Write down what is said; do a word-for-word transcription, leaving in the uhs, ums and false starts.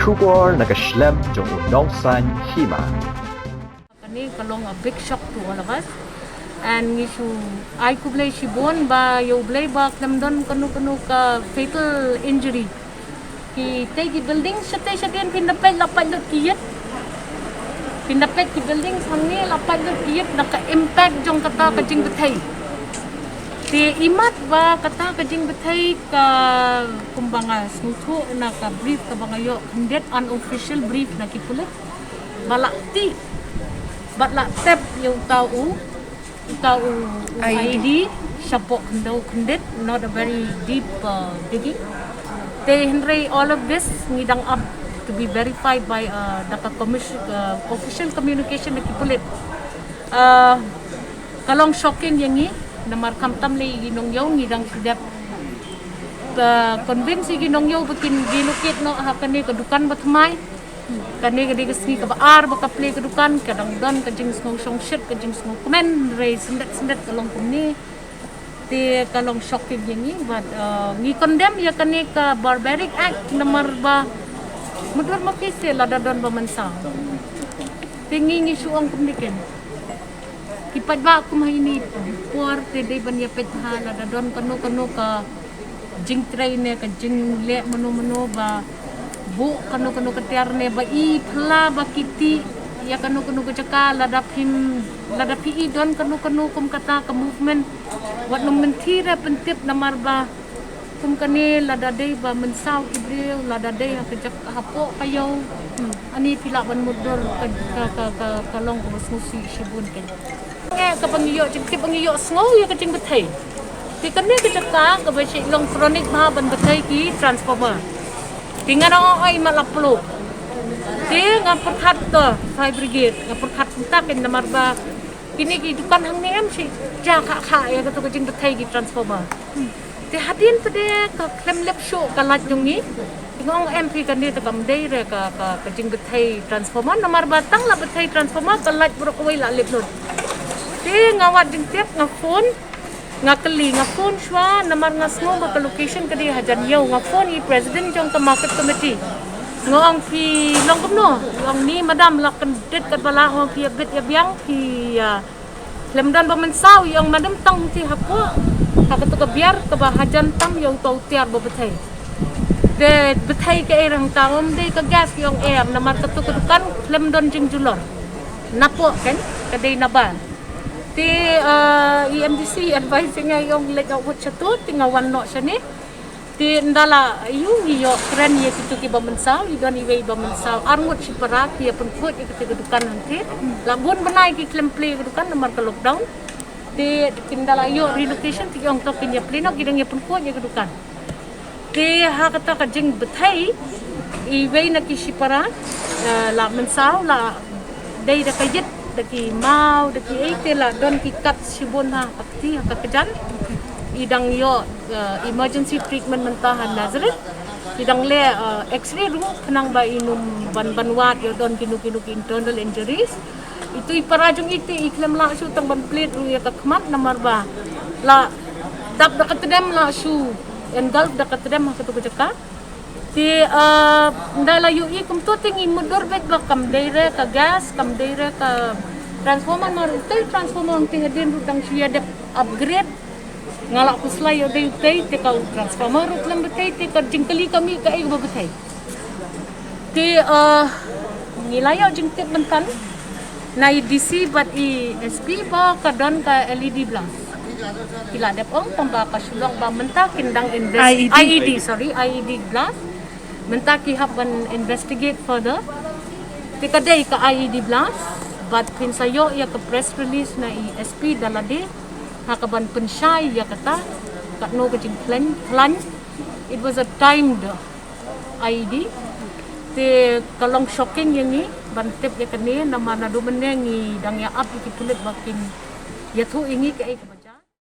Khubor na ka shlem jong u nongsan hima. Kane ka long a big shock to all of us. And ngi shu ai khublei shibun ba ïa U Blei ba khlem don kano kano ka fatal injury. Kitei ki building shatei shatei phin da peit la pait lut ki ïit. Phin da peit ki building hangne la pait lut ki ïit na ka impact jong kata ka jingbthei. Te imat ba kata ka jingbthei ka kumba nga sngewthuh na ka brief kaba nga ïoh khyndiat, unofficial brief na ki pulit. Ba la tip, ba la tep ïa uta u, uta u, u I E D. I E D shapoh khyndew khyndiat, not a very deep uh, digging. Te hynrei all of this ngi dang ap to be verified by uh, da ka commission, uh, official communication na ki pulit. Uh, ka long shocking ïa ngi, namar khamtam lei ïa ki nongïew, ngi dang shu dep uh, convince ïa ki nongïew ba kin relocate noh ha kane ka dukan ba thymmai. Kane ka dei ka sngi kaba ar ba ka plie ka dukan, ka dang don ka jingsngewshongshit, ka jingsngewkmen, hynrei syndet syndet ka long kumne. Te ka long shocking ïa ngi, but uh, ngi condemn ïa kane ka barbaric act namar ba mudui ma phi seh lada don ba mynsaw. Te ngi ngi shu ong kumne ken. Ki paidbah kum ha ine i por te dei ban ïa peit ha lada don kano kano ka jingtrei ne ka jingleh mano mano ba buh kano kano ka tiar ne ba i phylla ba ki tih ïa kano kano ka jaka, lada phim, lada phi i don kano kano kum kata ka movement, wat nym mynthi re pyntip namar ba kum kane lada dei ba mynsaw ki briew, lada dei ha ka jaka hapoh ka ïew. Hmm. Ani phi lah ban mutdur ka, ka, ka, ka, ka long kaba sngewsih shibun kane. Ngi kaba ngi ïoh jingtip ba ngi ïoh sngew ïa ka jingbthei. Te kane ka jaka kaba shi long chronic bha ban bthei ki transformer. Te nga ong oi ma la pluh. Te nga pyrkhat to fire brigade, nga pyrkhat kumta ken namar ba kine ki dukan hangne em shi ja kha kha ïa kato ka jingbthei ki transformer. Te hadien pat de ka khlem lep shuh ka light jong ngi. Te nga ong em phi kane te kam dei re ka, ka, ka jingbthei transformer namar ba tang la bthei transformer ka light baroh kawei la lep lut. Te nga wad jingtip nga phone, nga kylli, nga phone shuwa namar nga sngew ba ka location ka dei hajan ïew, nga phone i president jong ka market committee. Nga ong phi long kumno, nga ong ni madam la kyndit katba lah, nga ong phi ïa bit ïa biang, phi ïa khlem don ba mynsaw, i ong madam tang te hapoh ha kato ka biar kaba hajan tam ïa uto u tiar ba bthei. Te bthei kaei re hangta, ym dei ka gas, i ong em namar kato ka dukan khlem don jingjulor. Napoh ken ka dei nabar. Te uh, i M D C advice ïa nga, i ong leit noh wut shato, te nga wan noh shane. Te ynda la ïoh, ngi ïoh kren ïa kito kiba mynsaw, i don iwei ba mynsaw. Arngut shipara ki ïa pynkhuid ïa kito ki dukan hangtei. La bun bnai ki khlem plie ïa ki dukan namar ka lockdown. Te ynda la ïoh relocation te ki ong to kin ïa plie noh, ki dang ïa pynkhuid ïa ki dukan. Te ha kata ka jingbthei iwei na ki shipara, eh, la mynsaw, la dei da ka ïit, da ki maw, da ki ei, te la don ki kat shibun ha ka kti, ha ka kjat. I dang ïoh uh, emergency treatment mynta ha Nazareth. I dang leh uh, X-ray ruh khnang ba i nym ban ban wad ïoh don kino kino ki internal injuries. Itu i para jong i te i khlem lah shuh tang ban plie ruh ïa ka khmat namar ba la dap da ka tdem, lah shuh engulf da ka tdem ha kato ka jaka. Te uh, ynda la ïohi kumto te ngi mutdur beit ba kam dei re ka gas, kam dei re ka transformer, namar utei transformer te hadien ruh dang shu ïa dep upgrade. Nga la khuslai ïoh dei utei te ka u transformer ruh khlem bthei, te ka jingkylli ka mih kaei kaba bthei. Te uh, ngi la ïoh jingtip mynta na i D C bad i S P ba ka don ka L E D blast. Ki la dep ong tang ba ka shu long ba mynta kin dang invest I E D. I E D, sorry, I E D blast. Mynta ki hap ban investigate further. Te ka dei ka I E D blast, bad phin sa ïoh ïa ka press release na i S P da lade ha ka ban pynshai ïa kata katno ka jingkhlaiñ khlaiñ. It was a timed I E D. Te ka long shocking ïa ngi ban tip ïa kane, namar naduh mynne ngi dang ïa ap ïa ki pulit ba kin ïathuh ïa ngi kaei kaba